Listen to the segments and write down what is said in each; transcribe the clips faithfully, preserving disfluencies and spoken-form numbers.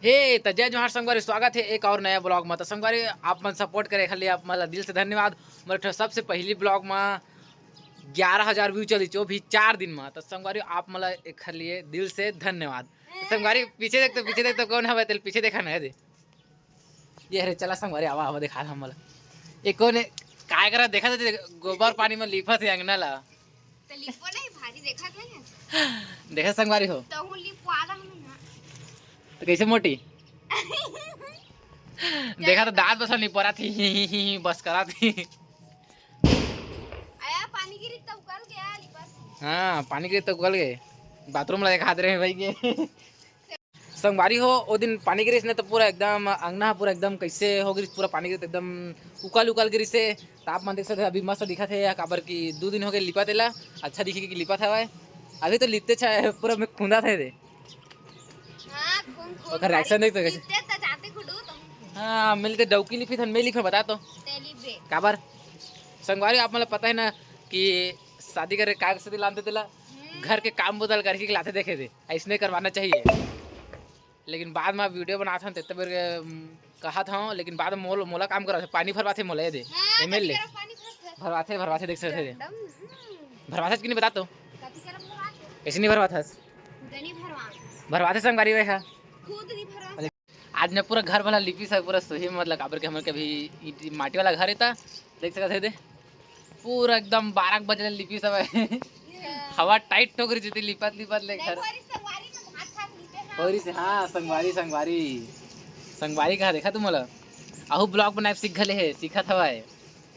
हे त जय जोहार संगवारी, स्वागत हे एक और नया ब्लॉग में। त संगवारी, आप मन सपोर्ट करे के लिए आप मन ला दिल से धन्यवाद। मोर एक ठो सबसे पहली ब्लॉग में ग्यारह हजार व्यू चली, जो भी चार दिन में। त संगवारी, आप मन ला एखर लिए दिल से धन्यवाद। त संगवारी, पीछे देख तो, पीछे देख तो कौन हवे, तेल पीछे देखा ना दे। ये हरे, चला संगवारी, आवा आवा, देखा हम मन ला। ये कौन है? काय करा देखा तो, गोबर पानी में लिपत हे अंगना ला। त लिपो नहीं, भारी देखा नहीं है। देखा संगवारी हो। तो हूँ लिपवा दा हूँ ना। तो कैसे मोटी? देखा तो दांत बस नहीं पड़ा थी, ही, ही, ही, ही, बस करा थी। आया पानी गिरी तब उकल गया लिपा से। हाँ, पानी गिरी तब उकल गए। बाथरूम ला देखा दे रहे हैं भाई के। संगवारी हो, ओ दिन पानी गिरिस ने तो पूरा एकदम अंगना पूरा एकदम कैसे हो गिरिस, पूरा पानी गिरिस एकदम उकल उकल गिरिस से। त आप मन देख सकते हो, अभी मस्त दिखत हे, काबर कि दू दिन हो गए लिपत एला, अच्छा दिखे कि लिपत हवय। अभी तो लिपते छा पूरा में खुंदा थे दे। हाँ, खून, खून ओकर reaction भाई। देख तो कैसे। लिपते त जाते खुडू तो। हाँ, मिलते डौकी लिपी थन, मैं लिपे बता तो। ते लिपे। काबर? संगवारी, आप मन ला पता है ना कि शादी करे काय से लानते तेला, हम्म। घर के काम बदल करके लाते देखे दे, ऐसने करवाना चाहिए। लेकिन बाद में वीडियो बनात हन, तेते बेर के, उम, कहत हूँ, लेकिन बाद में मोल-, मोला काम करत हे, पानी भरवाथे मोला, ये दे, हाँ, एमएलए। कथी करब पानी भरत हस? भरवाथे, भरवाथे, देख सकत हे। एकदम, हम्म। भरवाथे कि नहीं बता तो? कथी करब भरवाथे? कैसे नहीं भरवाथस? खुद नहीं भरवान। भरवाथे संगवारी वे हा। खुद नहीं भरवान। आज मैं पूरा घर वाला लिपी सब पूरा सोही, मतलब, काबर के हमर कभी ई, ई माटी वाला घर रहता, देख सकत हे दे। पूरा एकदम बारह बजे ले लिपी सब है। हवा टाइट ठोकरी जीती लिपत लिपत ले नहीं, घर। होरी संगवारी में भात खात लिपे हैं। होरी से, हाँ, संगवारी, संगवारी। संगवारी कहा देखा तू मोला? आहू ब्लॉग बनाए सीख घले है, सीखत हवाए।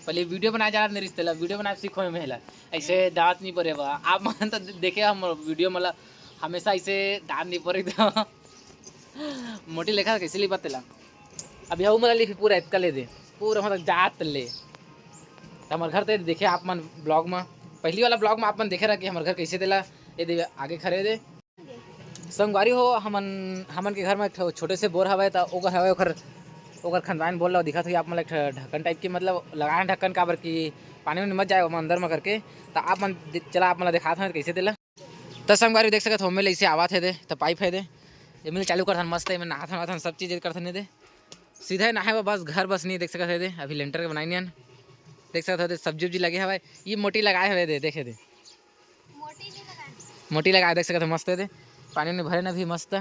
पहले वीडियो बनाए जाना नहीं रिश्ते ला, वीडियो बनाए सीखो में महिला। ऐसे दांत नहीं पड़े बा। आप मन तो देखे हम वीडियो, मतलब, हमेशा ऐसे दांत नहीं पड़े तो। मोटी लेखा कैसे लिपत तेला? अभी हऊ मोला लिपी पूरा एतका ले दे, पूरा मतलब जात ले। त हमर घर ते देखे आप मन ब्लॉग में, पहली वाला ब्लॉग में आप मन देखे रहा कि हमर घर कैसे तेला। ये दे आगे खरे दे। संगवारी हो, हमन, हमन के घर में एक ठो छोटे से बोर हवय, त ओकर हवय, ओकर, ओकर खंदवाइन बोर ला दिखत होई आप मन ला एक ठो ढक्कन टाइप के, मतलब लगाए ढक्कन, काबर कि पानी उनी मत जाए ओमा अंदर में करके। त आप मन दे-, चला आप मन ला दिखात हन कैसे तेला। त संगवारी देख सकत हो, ओमे ले इसे आवत हे दे, त पाइप हे दे। एमे ले चालू करथन मस्त, एमे नहाथन वाथन सब चीज करथन दे। सीधा ही नहाए बर बस घर बस नहीं देख सकत हे दे, अभी लेंटर के बनाई नहीं हन। देख सकत हो दे, सब्जी उब्जी लगे हवय, ये मोटी लगाए हवय दे, देखे दे। मोटी नहीं लगाए। मोटी लगाए देख सकत हो मस्त हे दे, पानी उनी भरे न अभी मस्त।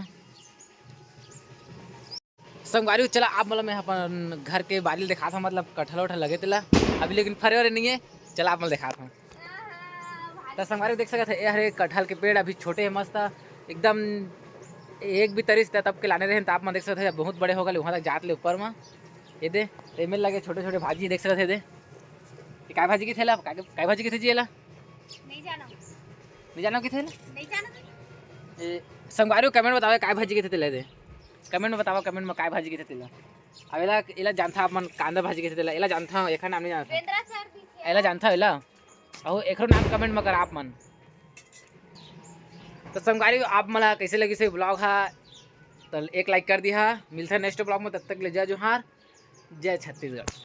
संगवारी हो, चला आप मन ला मैं अपन घर के बारी ल दिखात हूँ, मतलब कटहल वटहल लगे तेला, अभी लेकिन फरे वरे नहीं है। चला आप मन ला दिखात हूँ। त संगवारी हो देख सकत हे, ये हरे कटहल के पेड़ अभी छोटे है मस्त, एकदम एक भी तरिस त तब के लाने रहे त आप मन देख सकत हे, बहुत बड़े हो गए, वहाँ तक जात ले ऊपर में। ये दे, एमे लगे छोटे छोटे भाजी देख सकत हे दे। ये काय भाजी के थेला, काय, काय भाजी के थे जी एला? नहीं जानो। नहीं जानो के थेला? नहीं जानो। ए, संगवारी हो कमेंट बतावे काय भाजी के थे तेला दे। कमेंट में बतावा, कमेंट में काय भाजी के थे तेला। अब एला, एला जानथा आप मन कांदा भाजी के थे तेला, एला जानथा, एखर नाम नहीं जानथा। बेंदरा चार भी थे। एला जानथा एला? अहो, एकरो नाम कमेंट में कर आप मन। तो संगवारी हो, आप मन ला कैसे लगिस हे ब्लॉग हा? तो एक लाइक कर दिहा। मिलथे नेक्स्ट ब्लॉग में, तब तक ले जय जोहार, जय छत्तीसगढ़।